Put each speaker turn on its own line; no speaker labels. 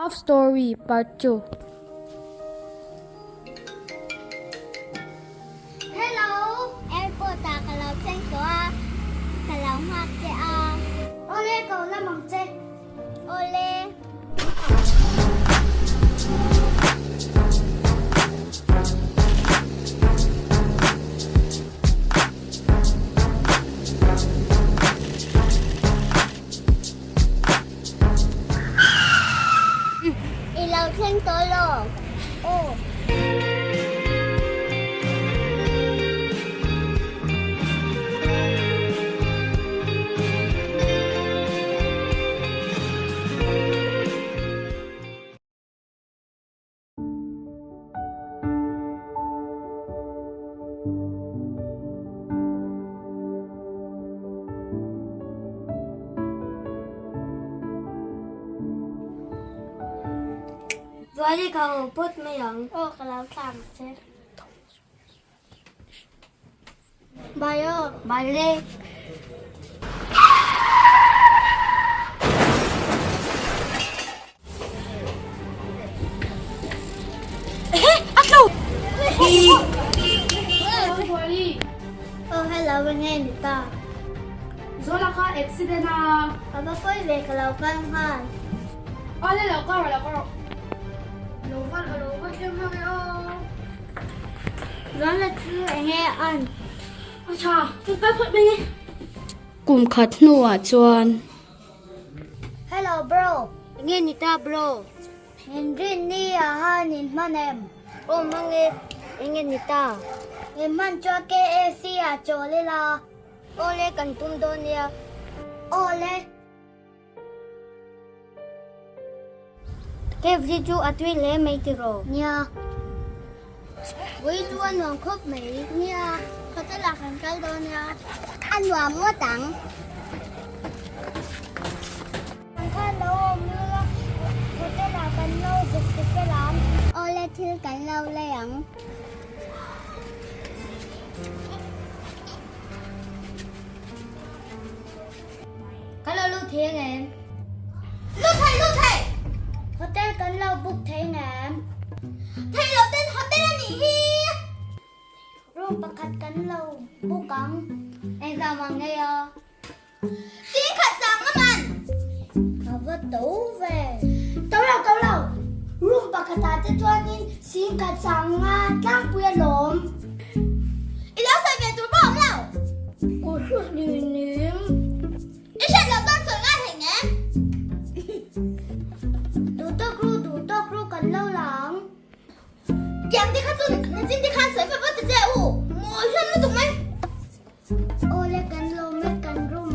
Love Story Part 2.
Hello, airport ah ka lo thleng tawh a, ka lo nghak che a. Awle ko la mang che. Awle. I lo thleng tawh lo. Aw. Zuali ka ho phawt mai ang. Aw ka lo thla ang che. Bye aw. Bye le. Oh hello enge ni ta.
Zola kha accident a.
Ka va pawi ve ka lo kal nghal.
Awle lo kal rawh lo kal rawh. Lo va lo va thleng hang e aw.
Zola chu enge an.
A tha, ka kal phawt mai e.
Kum khat hnuah chuan.
Hello bro, enge ni ta bro? Min rin ni a han in hman em? Aw hmang e, enge ni ta? In hman chuan KFC ah chawl ila. Awle kan tum dawn nia. Awle. KFC chu a tui hle mai tiraw? Nia. Vawi chu a nuam khawp mai. Nia, hotel ah kan kal dawn nia. A nuam ngawt ang. Kan khan lo awm lul a, hotel ah kan lo zuk ti fel ang. Awle thil kan lo lei ang. Kan lo lut thei ang em?
Lut thei, lut thei!
Hotel kan lo book thei ang em?
Thei lo ten hotel a nih hi!
Room pakhat kan lo book ang. Engzam ang ngei a?
Singkhat sang a man!
Ka va to ve. To lo, to lo! Room pakhatah te chuanin singkhat sang a tlangpui alawm.
I lo sawi ve tur pawh a awm lo.
Ku hru hlim hlim.
I hriat loh chuan sawi ngai hlei nge.
Duh tawk ru, duh tawk ru kan lo la ang.
Tiang te kha chu nachin te khan sawi vat vat ta che u. Mawi hlawm lutuk mai.
Awle kan lo met kan room.